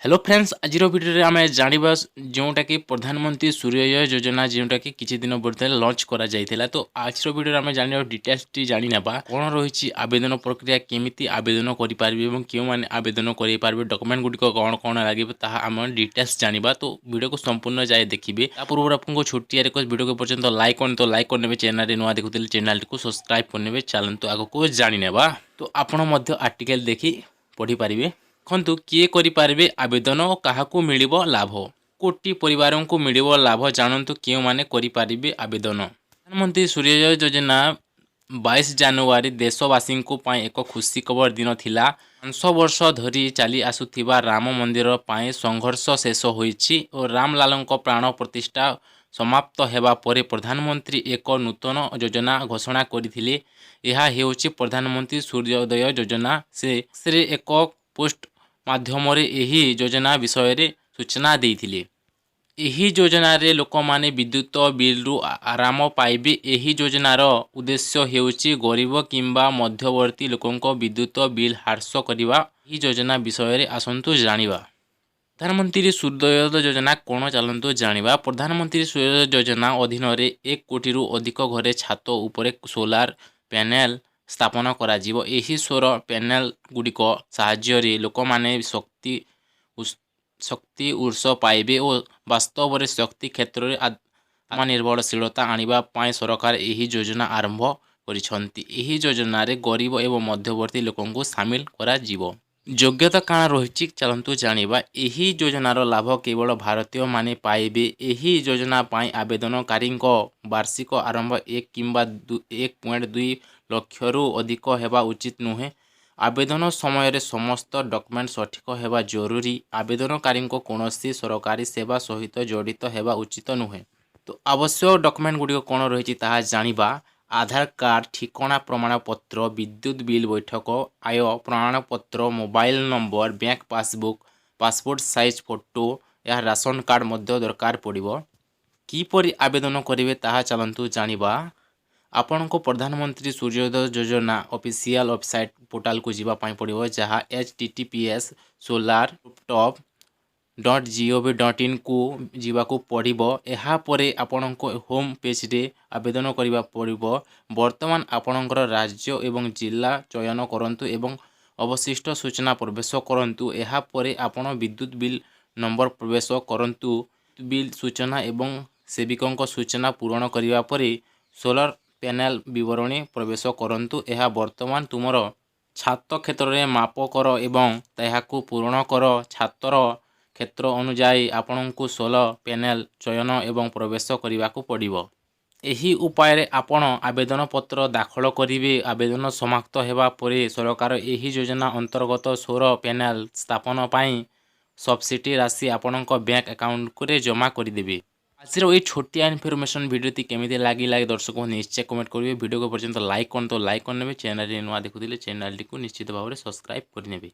Hello friends, ଆଜିର ଭିଡ଼ିଓରେ ଆମେ ଜାଣିବା ଯେଉଁଟାକି ପ୍ରଧାନମନ୍ତ୍ରୀ ସୂର୍ଯ୍ୟୋଦୟ ଯୋଜନା, ଯେଉଁଟାକି କିଛି ଦିନ ପୂର୍ବେ ଲଞ୍ଚ କରାଯାଇଥିଲା। ତ ଆଜିର ଭିଡ଼ିଓରେ ଆମେ ଜାଣିବା, ଡିଟେଲ୍ସଟି ଜାଣିନେବା, କ'ଣ ରହିଛି ଆବେଦନ ପ୍ରକ୍ରିୟା, କେମିତି ଆବେଦନ କରିପାରିବେ ଏବଂ କେଉଁମାନେ ଆବେଦନ କରିପାରିବେ, ଡକୁମେଣ୍ଟ ଗୁଡ଼ିକ କ'ଣ କ'ଣ ଲାଗିବ, ତାହା ଆମେ ଡିଟେଲ୍ସ ଜାଣିବା। ତ ଭିଡ଼ିଓକୁ ସମ୍ପୂର୍ଣ୍ଣ ଯାଏ ଦେଖିବେ। ତା ପୂର୍ବରୁ ଆପଣଙ୍କୁ ଛୋଟିଆ ରିକ୍ୱେଷ୍ଟ, ଭିଡ଼ିଓକୁ ପର୍ଯ୍ୟନ୍ତ ଲାଇକ୍ କରନ୍ତୁ, ଲାଇକ୍ କରିନେବେ। ଚ୍ୟାନେଲରେ ନୂଆ ଦେଖୁଥିଲେ ଚ୍ୟାନେଲଟିକୁ ସବସ୍କ୍ରାଇବ୍ କରିନେବେ। ଚାଲନ୍ତୁ ଆଗକୁ ଜାଣିନେବା। ତ ଆପଣ ମଧ୍ୟ ଆର୍ଟିକଲ ଦେଖି ପଢ଼ିପାରିବେ। ଦେଖନ୍ତୁ, କିଏ କରିପାରିବେ ଆବେଦନ ଓ କାହାକୁ ମିଳିବ ଲାଭ? କୋଟି ପରିବାରଙ୍କୁ ମିଳିବ ଲାଭ। ଜାଣନ୍ତୁ କେଉଁମାନେ କରିପାରିବେ ଆବେଦନ। ପ୍ରଧାନମନ୍ତ୍ରୀ ସୂର୍ଯ୍ୟୋଦୟ ଯୋଜନା 22 ଜାନୁଆରୀ ଦେଶବାସୀଙ୍କ ପାଇଁ ଏକ ଖୁସି ଖବର ଦିନ ଥିଲା। 500 ବର୍ଷ ଧରି ଚାଲି ଆସୁଥିବା ରାମ ମନ୍ଦିର ପାଇଁ ସଂଘର୍ଷ ଶେଷ ହୋଇଛି ଓ ରାମଲାଲାଙ୍କ ପ୍ରାଣ ପ୍ରତିଷ୍ଠା ସମାପ୍ତ ହେବା ପରେ ପ୍ରଧାନମନ୍ତ୍ରୀ ଏକ ନୂତନ ଯୋଜନା ଘୋଷଣା କରିଥିଲେ। ଏହା ହେଉଛି ପ୍ରଧାନମନ୍ତ୍ରୀ ସୂର୍ଯ୍ୟୋଦୟ ଯୋଜନା। ସେ ଏକ ପୋଷ୍ଟ ମାଧ୍ୟମରେ ଏହି ଯୋଜନା ବିଷୟରେ ସୂଚନା ଦେଇଥିଲେ। ଏହି ଯୋଜନାରେ ଲୋକମାନେ ବିଦ୍ୟୁତ ବିଲ୍ରୁ ଆରାମ ପାଇବେ। ଏହି ଯୋଜନାର ଉଦ୍ଦେଶ୍ୟ ହେଉଛି ଗରିବ କିମ୍ବା ମଧ୍ୟବର୍ତ୍ତୀ ଲୋକଙ୍କ ବିଦ୍ୟୁତ ବିଲ୍ ହ୍ରାସ କରିବା। ଏହି ଯୋଜନା ବିଷୟରେ ଆସନ୍ତୁ ଜାଣିବା। ପ୍ରଧାନମନ୍ତ୍ରୀ ସୂର୍ଯ୍ୟୋଦୟ ଯୋଜନା କ'ଣ, ଚାଲନ୍ତୁ ଜାଣିବା। ପ୍ରଧାନମନ୍ତ୍ରୀ ସୂର୍ଯ୍ୟୋଦୟ ଯୋଜନା ଅଧୀନରେ 1 କୋଟିରୁ ଅଧିକ ଘରେ ଛାତ ଉପରେ ସୋଲାର ପ୍ୟାନେଲ ସ୍ଥାପନ କରାଯିବ। ଏହି ସୌର ପ୍ୟାନେଲ ଗୁଡ଼ିକ ସାହାଯ୍ୟରେ ଲୋକମାନେ ଶକ୍ତି ଉତ୍ସ ପାଇବେ ଓ ବାସ୍ତବରେ ଶକ୍ତି କ୍ଷେତ୍ରରେ ଆତ୍ମନିର୍ଭରଶୀଳତା ଆଣିବା ପାଇଁ ସରକାର ଏହି ଯୋଜନା ଆରମ୍ଭ କରିଛନ୍ତି। ଏହି ଯୋଜନାରେ ଗରିବ ଏବଂ ମଧ୍ୟବର୍ତ୍ତୀ ଲୋକଙ୍କୁ ସାମିଲ କରାଯିବ। ଯୋଗ୍ୟତା କାଣା ରହିଛି, ଚାଲନ୍ତୁ ଜାଣିବା। ଏହି ଯୋଜନାର ଲାଭ କେବଳ ଭାରତୀୟମାନେ ପାଇବେ। ଏହି ଯୋଜନା ପାଇଁ ଆବେଦନକାରୀଙ୍କ ବାର୍ଷିକ ଆୟ 1 କିମ୍ବା 1.2 ଲକ୍ଷରୁ ଅଧିକ ହେବା ଉଚିତ ନୁହେଁ। ଆବେଦନ ସମୟରେ ସମସ୍ତ ଡକୁମେଣ୍ଟ ସଠିକ ହେବା ଜରୁରୀ। ଆବେଦନକାରୀଙ୍କ କୌଣସି ସରକାରୀ ସେବା ସହିତ ଜଡ଼ିତ ହେବା ଉଚିତ ନୁହେଁ। ତ ଆବଶ୍ୟକ ଡକୁମେଣ୍ଟ ଗୁଡ଼ିକ କ'ଣ ରହିଛି, ତାହା ଜାଣିବା। ଆଧାର କାର୍ଡ଼, ଠିକଣା ପ୍ରମାଣପତ୍ର, ବିଦ୍ୟୁତ ବିଲ୍ ବୈଠକ, ଆୟ ପ୍ରମାଣପତ୍ର, mobile number, bank passbook, passport size photo, ଏହା ରାସନ କାର୍ଡ଼ ମଧ୍ୟ ଦରକାର ପଡ଼ିବ। କିପରି ଆବେଦନ କରିବେ, ତାହା ଚାଲନ୍ତୁ ଜାଣିବା। ଆପଣଙ୍କୁ ପ୍ରଧାନମନ୍ତ୍ରୀ ସୂର୍ଯ୍ୟୋଦୟ ଯୋଜନା ଅଫିସିଆଲ ୱେବସାଇଟ୍ ପୋର୍ଟାଲକୁ ଯିବା ପାଇଁ ପଡ଼ିବ, ଯାହା https://solar.gov.inକୁ ଯିବାକୁ ପଡ଼ିବ। ଏହାପରେ ଆପଣଙ୍କ ହୋମ୍ ପେଜରେ ଆବେଦନ କରିବାକୁ ପଡ଼ିବ। ବର୍ତ୍ତମାନ ଆପଣଙ୍କର ରାଜ୍ୟ ଏବଂ ଜିଲ୍ଲା ଚୟନ କରନ୍ତୁ ଏବଂ ଅବଶିଷ୍ଟ ସୂଚନା ପ୍ରବେଶ କରନ୍ତୁ। ଏହାପରେ ଆପଣ ବିଦ୍ୟୁତ ବିଲ୍ ନମ୍ବର ପ୍ରବେଶ କରନ୍ତୁ। ବିଲ୍ ସୂଚନା ଏବଂ ସେବିକଙ୍କ ସୂଚନା ପୂରଣ କରିବା ପରେ ସୋଲାର ପ୍ୟାନେଲ ବିବରଣୀ ପ୍ରବେଶ କରନ୍ତୁ। ଏହା ବର୍ତ୍ତମାନ ତୁମର ଛାତ କ୍ଷେତ୍ରରେ ମାପ କର ଏବଂ ଏହାକୁ ପୂରଣ କର। ଛାତର କ୍ଷେତ୍ର ଅନୁଯାୟୀ ଆପଣଙ୍କୁ ସୋଲାର ପ୍ୟାନେଲ ଚୟନ ଏବଂ ପ୍ରବେଶ କରିବାକୁ ପଡ଼ିବ। ଏହି ଉପାୟରେ ଆପଣ ଆବେଦନ ପତ୍ର ଦାଖଲ କରିବେ। ଆବେଦନ ସମାପ୍ତ ହେବା ପରେ ସରକାର ଏହି ଯୋଜନା ଅନ୍ତର୍ଗତ ସୌର ପ୍ୟାନେଲ ସ୍ଥାପନ ପାଇଁ ସବସିଡି ରାଶି ଆପଣଙ୍କ ବ୍ୟାଙ୍କ ଆକାଉଣ୍ଟରେ ଜମା କରିଦେବେ। ଆଜିର ଏଇ ଛୋଟିଆ ଇନଫର୍ମେସନ୍ ଭିଡ଼ିଓଟି କେମିତି ଲାଗିଲା, ଦର୍ଶକ ନିଶ୍ଚୟ କମେଣ୍ଟ କରିବେ। ଭିଡ଼ିଓକୁ ପର୍ଯ୍ୟନ୍ତ ଲାଇକ୍ କରନ୍ତୁ, ଲାଇକ୍ କରିନେବେ। ଚ୍ୟାନେଲରେ ନୂଆ ଦେଖୁଥିଲେ ଚ୍ୟାନେଲଟିକୁ ନିଶ୍ଚିତ ଭାବରେ ସବସ୍କ୍ରାଇବ୍ କରିନେବେ।